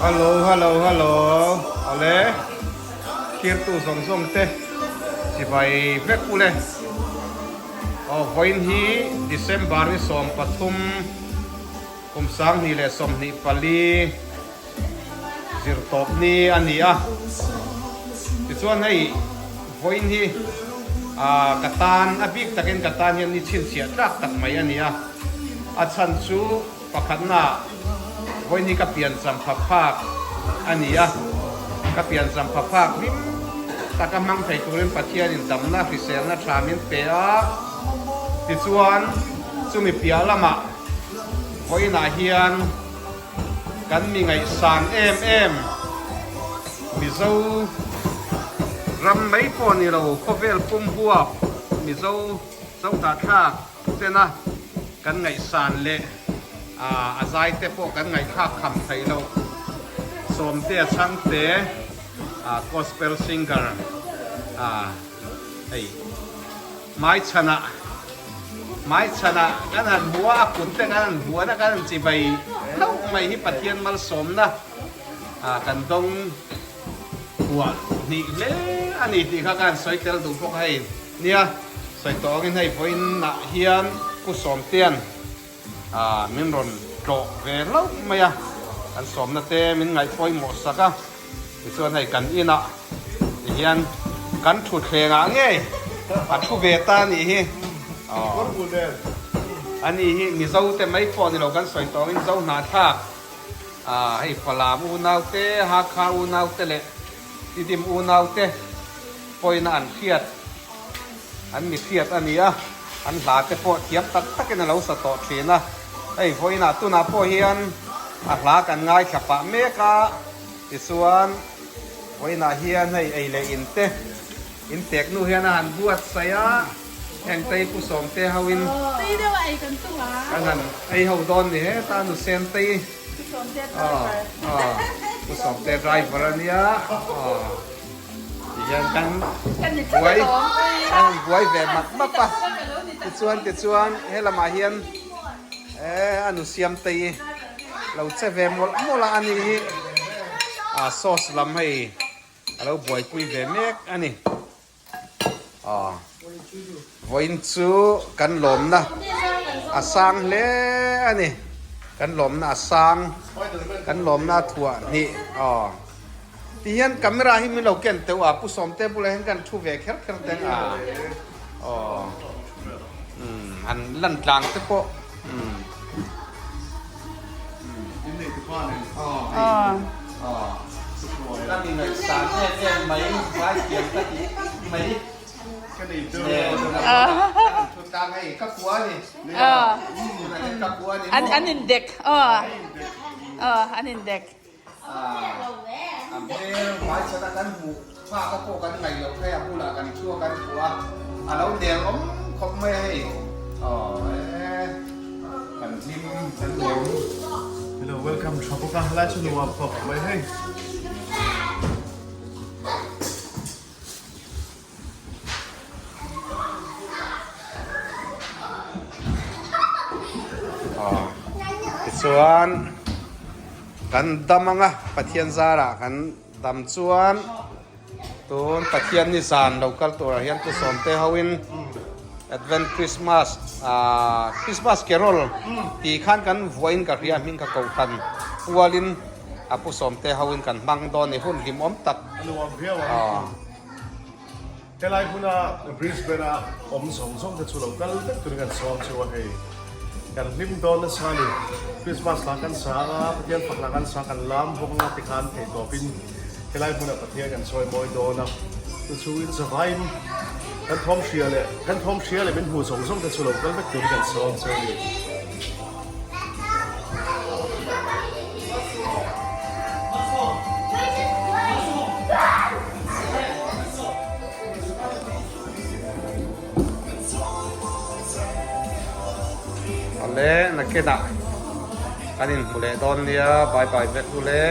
Hello hello hello awle thirtu zawng zawng te chibai vek ule aw vawiin hi December ni 13 kum 2024 zirtawp ni a ni a tichuan hei vawiin hi ah ka tan a bik takin ka tan hian ni chhinchhiah tlak tak mai a ni a a chhan chu Pakhatna, vawiin hi ka piancham pha phak a ni a, ka piancham pha phak hlim taka hmang thei turin Pathianin damna hriselna tha min pe a, tichuan chumi piah lamah vawiinah hian kan mi ngaihsan em em Mizo ram mai pawh ni lo khawvel pum huap Mizo Zohnahthlak tena kan ngaihsan leh a zai te pawh kan ngaihthlak kham theih loh. Sawmtea Chhangte gospel singer hei hmaichhanah hmaichhanah kan han hmu a, a kut te kan han vuan a, kan han chibai hlauh mai hi Pathian malsawmna kan dawng huah hnih hle a ni tih kha ka han sawi tel duh bawk a hei. Nia, sawi tawh angin hei vawiinah hian Pu Sawmtea'n min rawn tlawh ve hlauh mai a, kan sawmna te min ngaih pawimawh sak a, tichuan hei kan inah tihian kan thutthlengah ngei a thu ve ta a nih hi. A ni hi Mizo te mai pawh ni lo kan sawi tawh angin Zo hnahthlak hei Falam unau te, Hakha unau te leh Tidim unau te pawina an hriat, an mi hriat a ni a, an hla te pawh thiam tak takin a lo sa tawh thin a, hei vawiinah tunah pawh hian a hla kan ngaithla pah mek a, tichuan vawiinah hian hei ei leh in te in tek nu hian a han buatsaih a, heng tei pu sawmte hoin kan han ei ho dawn ni heta nu sen tei. Pu Sawmte driver a nia tihian kan buai kan han buai ve map map a tichuan tichuan helamah hian eh a nu Siamtei lo che ve mawlh mawlh a ani hi a sauce lam hei a lo buaipui ve mek a ni. Vawiin chu kan lawmna a sang hle a ni. Kan lawmna a sang, kan lawmna a thuah hnih. Ti hian camera hi min lo ken teuh a, Pu Sawmte bulah hian kan thu ve kher kher teng a. Han lan tlang te pawh. Ka mi ngaihsan em em mai vai thiam ka ti mai thu tlang hei ka kua a ni ka kua a ni maw an indek aw an indek a hmel hmai chhan a kan hmuh phak a pawh kan ngaih loh phei a bulah kan thu a kan hmuh a a lo nel awm khawp mai a hei aw e kan hlim kan lawm. Hello welcome tha bawk a helai chu nuam khawp mai hei. Tichuan kan dam anga Pathian zarah kan dam chuan tun Pathian ni zan lo kal turah hian Pu Sawmte hoin Advent Christmas ah Christmas Carol tih khan kan vuahin ka hria hming ka kohhran pualin a Pu Sawmte hoin kan hmang dawn ni hun hlimawm tak. Helai hmuna Brisbane a awm zawng zawng te chu lo kal vek turin kan sawm cheu a hei. Kan hlim dawn nasa a ni. Christmas hla kan sa a, Pathian fak hla kan sa, kan lam bawk anga tikhan thei tawpin helai hmuna Pathian kan sawi mawi dawn a. Chu chu in zavaiin kan thawm hria leh kan thawm hria leh min hmu zawng zawng te chu lo kal vek turin kan sawm cheu a ni. Awle nakinah kan inhmu leh dawn nia bye bye vek u le.